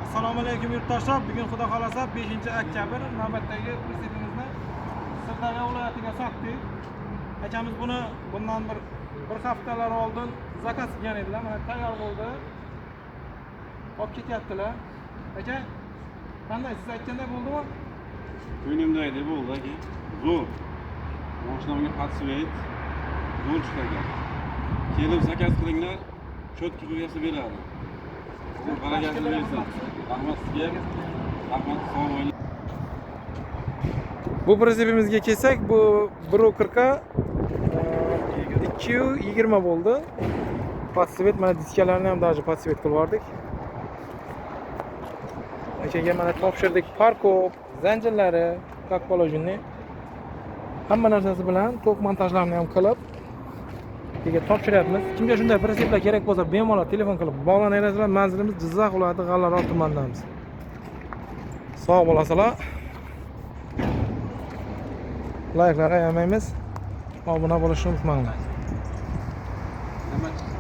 Assalomu alaykum, yurtdoshlar. Bugun, Xudo xolasa, 5 oktyabr, navbatdagi pritsepimizni Sirdaryo viloyatiga sotdik. Akamiz buni bundan bir haftalar oldin zakaz qilgan edilar. Mana, tayyor bo'ldi. Olib ketyaptilar. Aka, qanday, siz aytganday bo'ldimi? Ko'nglimdagidek bo'ldi, aka. Zo'r. Mashinamga под цвет. Zo'r chiqdi, aka. Kelib zakaz qilinglar, чётко qilib yasab beradi. Zo'r, barakasini bersin. Rahmat sizga. Rahmat, sog' bo'ling. Bu pritsepimizga kelsak, bu 1,40 2,20 bo'ldi. Под цвет, mana, diskalarni ham даже под цвет qilib yubordik. Akaga mana topshirdik, фаркоп, zanjirlari, как положено. Hamma narsasi bilan tok montajlarni ham qilib akaga topshiryapmiz. Kimga shunday pritseplar kerak bo'lsa, bemalol telefon qilib bog'lanaverasizlar. Manzilimiz Jizzax viloyati, G'allaorol tumanidamiz. Sog' bo'lasizlar. Layklar ayamaymiz. Obuna bo'lishni unutmanglar. Nima chiqsa